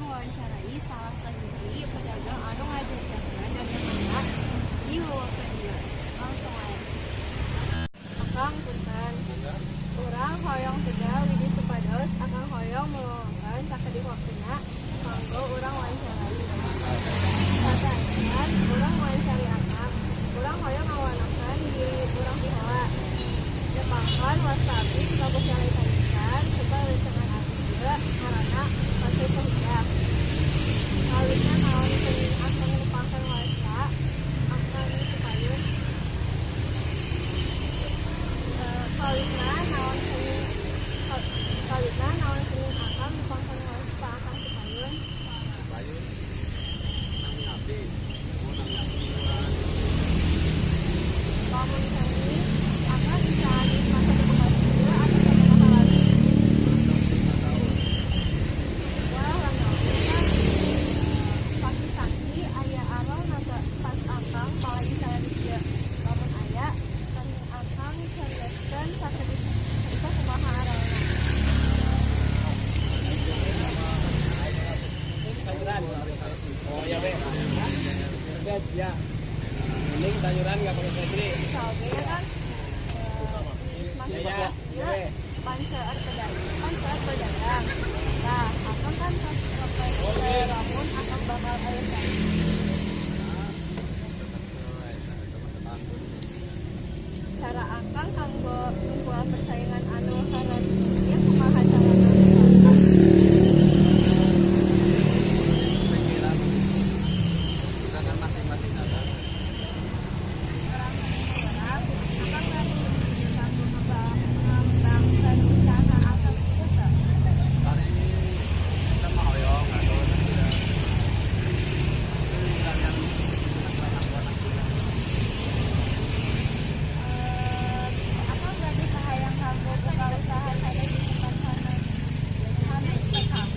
ngawawancarai salah sahiji pedagang anu ngajajakeun daganganna di wewengkon dieu. Langsung wae. Akang, punten. Urang hoyong tegal widi supados akang hoyong meluangkeun sakedik waktuna kanggo urang wawancarai. Sateuacan urang wawancari akang, urang hoyong ngawanohkeun diri urang ti heula. Nepangkeun wasta abdi di Kampus Yalai Pamisan sebab rerencangan abdi ieu ngaranna Pansai Fahidah. Kawitna naon kenging akang nepangkeun wasta akang tepayun? Kawitna naon kenging kawitna naon kenging akang nepangkeun wasta akang tepayun? Tepayun nami abdi. Oh, nami abdi. Lamun kenging akang bisa di masa terbuka ieu atau sabaraha lami? 5 tahun. Wah, lami oge kan. Saksi-saksi aya arolna teu pas akang palagi cara di dieu? Lamun aya, kenging akang carioskeun sakedik harita kumaha arolna? Sayuran. Oh iya, Be. Guys, ya. Mending sayuran nggak pakai seledri. Bisa oge ya kan. Di masa Ya, ieu ya. pan seueur pedagang, pan seueur pedagang. Tah, akang kan tos teu lamun akang bakal aya saing. Cara akang kanggo nungkulan persaingan anu hareut ieu kumaha carana? Pikiran kita kan masing-masing ada. Urang urang akang lamun kanggo ngembangkeun usaha akang ieu teu? Hari kita mah hoyong atau tidak. Itu yang anak-anak juga. Akang berarti kahayang kanggo buka usaha sanes di tempat sanes sanes teh, Kang?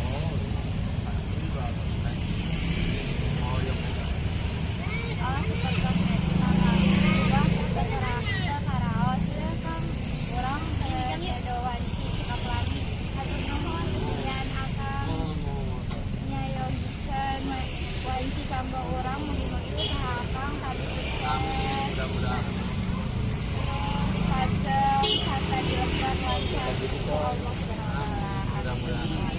Oh, juga. Hoyong juga. Oh, sepertos eta, Kang. Urang teu karaos ieu, Kang. Urang teu edo wanci cekap lami. Hatur nuhun kesediaan akang Oh, nyayogikeun wanci kanggo urang, mugi-mugi usaha akang tadi Amin. sukses. Mudah-mudahan. Kajeng sarta dileksan lancar ku Allah Subhanahu wa Amin. taala. Mudah-mudahan.